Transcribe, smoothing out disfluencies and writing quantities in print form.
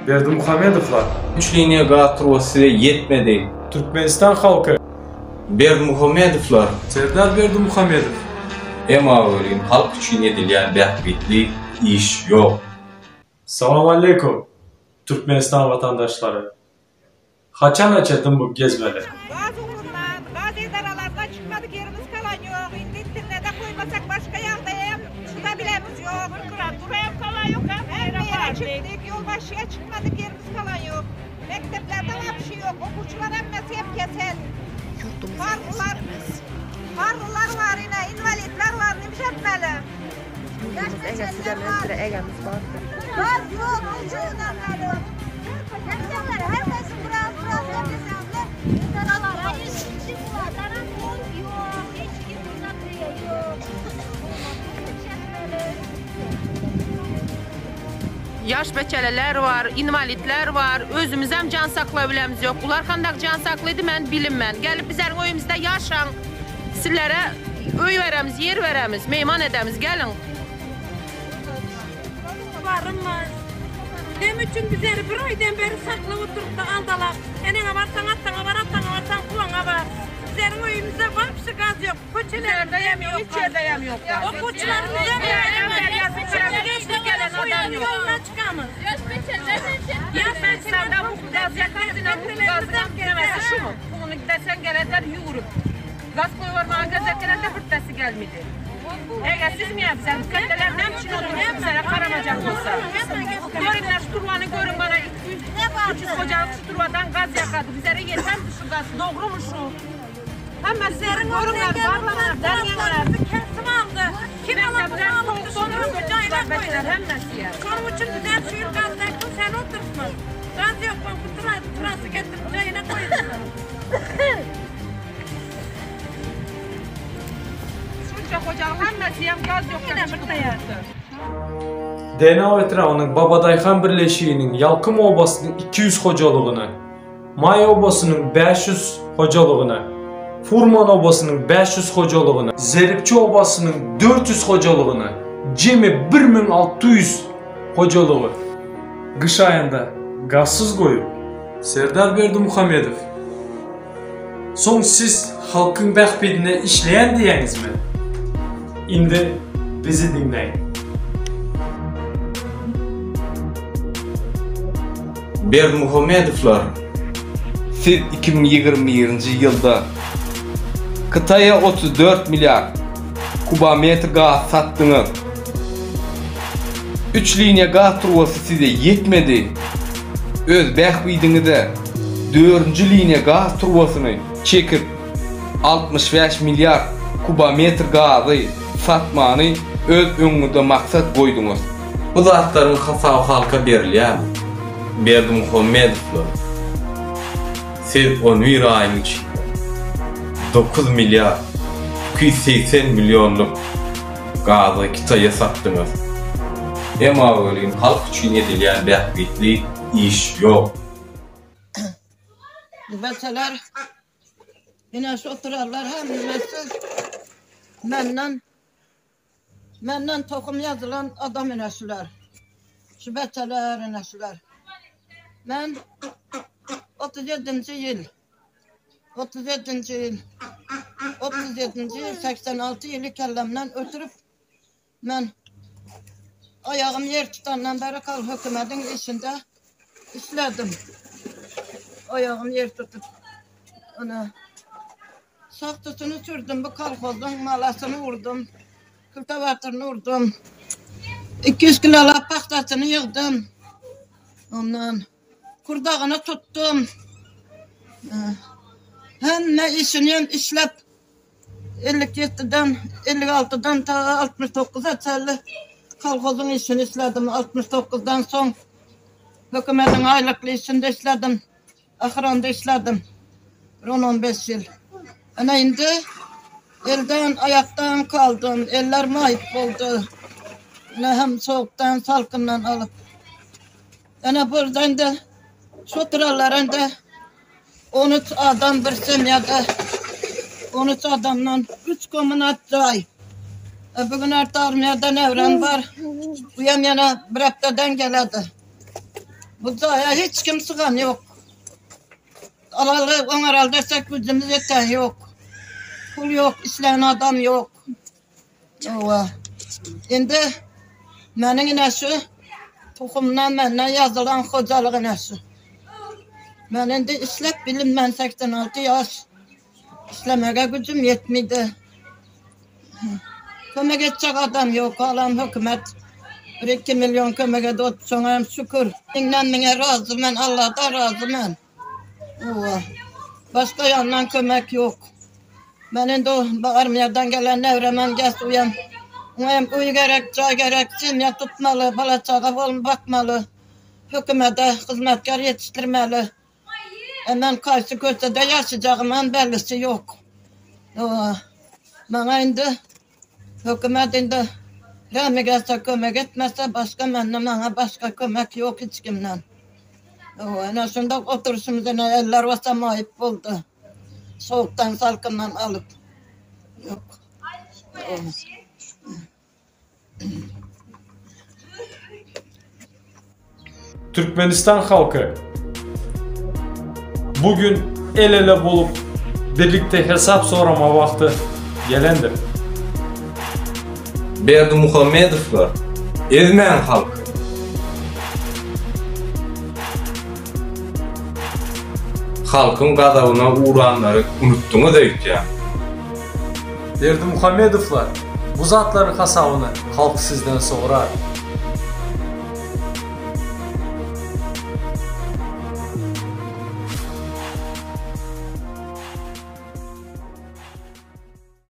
Berdimuhamedowlar. Üç liniýa gaz turbasy size ýetmedi. Türkmenistan halky. Berdimuhamedowlar. Serdar Berdimuhamedow. Emma welin halk üçin edilýän bähbitli iş ýok. Salam aleýkum Türkmenistan watandaşlary. Haçana çetin bu gezmeli. Gaz ugrundan, gaz edaralaryndan çykmadyk ýerimiz galan ýok. Indi internete goýmasak başga ýagdaýam çyda bilemiz ýok. Prokuratura galan ýok, hemme ýere çykdyk, ýolbaşçyya çykmadyk ýerimiz galan ýok. Mekdeplerde wapşi ýok, okuwçylar hemmesi hem kesel. Garrylar, garrylar bar ine, inwalidler bar, nime etmeli? Ýurdumyz egesiz emesdir, egemiz bardyr. Gaz ýok, nije ödermeli? Mekdepler hemmesi biraz biraz hemmesi edaralara Ýaş beçeleler bar, inwalidler bar, özümizem jan saklabilemiz ýok. Bular handak jan saklaýdy men bilinmen. Gelip bizleriň öýümizde ýaşaň. Sizlere öý beremiz, ýer beremiz, meýman edemiz, geliň. Barynmaz. Näme üçin bizleri bir aýdan beri saklap oturypdy aldalap. Eneňe barsaň ataňa bar, ataňa barsaň guwaňa bar. Bizleriň öýümizde wapşe gaz ýok. Köçelerimizde hem ýok. Hiç ýerde hem ýok. Okuwçylarymyz hem ýoluna çykamyz. Türkmenistanda bu gaz ýakan zyna bu gazyň nemesi şumu? Puluny desen gelerler ýüwrüp. Gaz goýbermäge gezek gelende birtdesi gelmedi. Eger siz mi ýa bu ketteler näme üçin oturyp bizlere garamajak bolsa. Görüňler şu turbany görüň bana 200 hojalyk şu turbadan gaz ýakady. Bizlere ýetermi şu gaz? Dogrumy şu? Hemme sizleriň görüňler barlaňlar derňeňler. Kesip aldy. Kim alyp Mekdepler soňra jaýlar betler hemmesi ýa. Şonuň üçin bizler şu ýyl gazda kim sen oturtma. Gaz ýok bu trasy getirip jaýyna goýdular. Şunça hojalyk hemmesi hem gaz ýok çykyp Dänew etrabynyň Babadaýhan birleşiginiň Ýalkym obasynyň 200 hojalygyna, Maý obasynyň 500 hojalygyna, Furman obasynyň 500 hojalygyna, Zeripçi obasynyň 400 hojalygyna, jemi 1600 hojalygy gyş aýynda gazsyz goýup, Serdar Berdimuhamedow, Soň siz halkyň bähbidine işleýän diýýäňizmi? Indi bizi diňläň. Berdimuhamedowlar siz 2021-nji ýylda Hytaýa 34 milliard kubometr gaz satdyňyz. Üç liniýa gaz turbasy size ýetmedi. Öz bähbidiňize dördünji liniýa gaz turbasyny çekip, 65 milliard kubometr gazy satmany öz öňüňizde maksat goýduňyz. Bu zatlaryň hasaby halka berilýärmi? Berdimuhamedowlar, siz on bir aýyň içinde 9 milliard 280 millionlyk gazy Kitaýa satdyňyz. Emma welin halk üçin edilýän bähbitli iş ýok. Beçeler ine şu oturanlar hemmesi menden menden tohum ýazylan adam ine şular. Şu beçeler ine şular. Men 37-nji ýyl 37-nji ýyl 37-nji ýyl 86 ýyly kellemden ötürip men aýagym ýer tutandan bäri kal hökümediň işinde işledim. Aýagym ýer tutup ana şahtasyny sürdüm bu kolhozyň malasyny urdum. Kültebatyryny urdum. 200 kilolap pagtasyny ýygdym. Ondan kurdagyny tutdum. Hemme işini hem işläp 57-den 56-dan ta 69-a çenli kolhozyň işini işledim. 69-dan soň hökümetiň aýlykly işinde işledim. Ahyranda işledim. Bir 10-15 ýyl. Ana indi elden, aýakdan kaldym. Eller maýyp boldy. Ine hem sowukdan, salkyndan alyp. Ene burada indi şu oturanlar indi 13 adam bir semýada 13 adamdan 3 kommunat jaý. E, bugün erte armiýada Nevren bar. Bu hem ýene bir hepdeden geledi. Bu jaýa hiç kim sygan ýok. Alaly, oňaraly desek güjümiz ýeten ýok. Pul ýok, islän adam ýok. Hawa. Indi meniň ine şu tohumdan menden ýazylan hojalyk ine şu. Men indi isläp bilinmän 86 ýaş. Islemege güjüm ýetmedi. Kömek etjek adam ýok, galan hökümet bir-iki million kömek edip otyr, şoňa hem şükür. Iňden miňe razy men, Alladan razy men. Hawa. Başga ýandan kömek ýok. Men indi o armiýadan gelen nebremem gelse uýam. Oňa hem öý gerek, jaý gerek, semýa tutmaly, bala-çaga bolup bakmaly. Hökümete hyzmatkär ýetişdirmeli. E men kaýsy köçede ýaşajagymam bellisi ýok. Hawa. Maňa indi hökümet indi rehmi gelse kömek etmese başga mende maňa başga kömek ýok hiç kimden. Hawa, ine şundak oturyşymyz ine eller bolsa maýyp boldy. Sowukdan salkyndan alyp. Ýok. Türkmenistan halky bu gün el ele bolup birlikde hesap sorama wagty gelendir. Berdimuhamedowlar ezmäň halky. Halkyň gazabyna uranlary unutdyňyz öýtýän. Berdimuhamedowlar bu zatlaryň hasabyny halk sizden sorar.